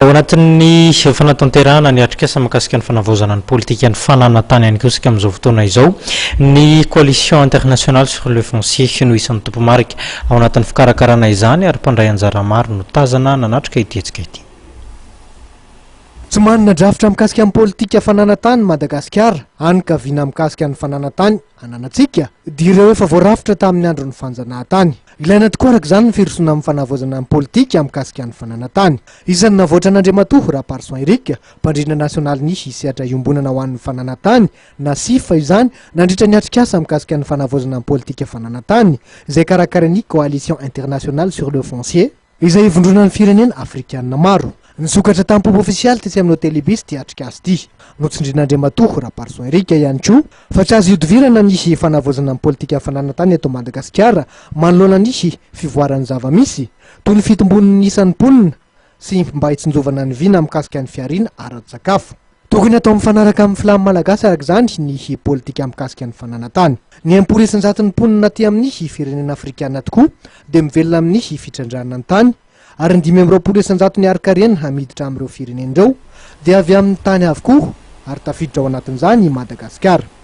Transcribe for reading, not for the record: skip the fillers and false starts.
Ao anatin'ny fanatanterahana ny atrikasa mahakasika ny fanavaozana ny politikan'ny fananan-tany ihany koa isika amin'izao fotoana izao. Ny Coalition Internationale sur le Foncier no isan'ny tompomarika ao anatin'ny fikarakarana izany ary mpandray anjara maro no tazana nanatrika ity hetsika ity. Tsy manana drafitra mikasika ny politika fananan-tany Madagasikara, hany ka vina mikasika ny fananan-tany ananantsika dia ireo efa voarafitra tamin'ny andron'ny fanjanahantany. Ilaina tokoa araka izany ny firosoana amin'ny fanavaozana ny politika mikasika ny fananan-tany. Isan'ny navoatra an'Andriamatoa Raparison Eric, mpandrindra nasionalin'ny Sehatra iombonana ho an'ny fananan-tany na SIF izany nandritra ny atrikasa mikasika ny fanavaozana ny politika fananan-tany izay karakarain'ny Coalition Internationale sur le Foncier, izay ivondronan'ny firenena afrikanina maro. Nisokatra tamin'ny-pomba ofisialy tetsy amin'ny Hôtel Ibis ity atrikasa ity. Notsindrin'Andriamatoa Raparison Eric ihany koa fa tsy azo ihodivirana ny fanavaozana ny politika fananan-tany eto Madagasikara manoloana ny fivoaran'ny zava-misy, toy ny fitombon'ny isan'ny mponina sy mba hitsinjovana ny vina mikasika ny fihariana ara-tsakafo. Tokony hatao mifanaraka amin'ny filàn'ny Malagasy araka izany ny politika mikasika ny fananan-tany. Ny 60 isan-jaton'ny mponina aty amin'ny firenena afrikana tokoa dia mivelona amin'ny fitrandrahana ny tany ary ny 25 isan-jaton'ny harin-karena miditra amin'ireo firenena ireo dia avy amin'ny tany avokoa ary tafiditra ao anatin'izany i Madagasikara.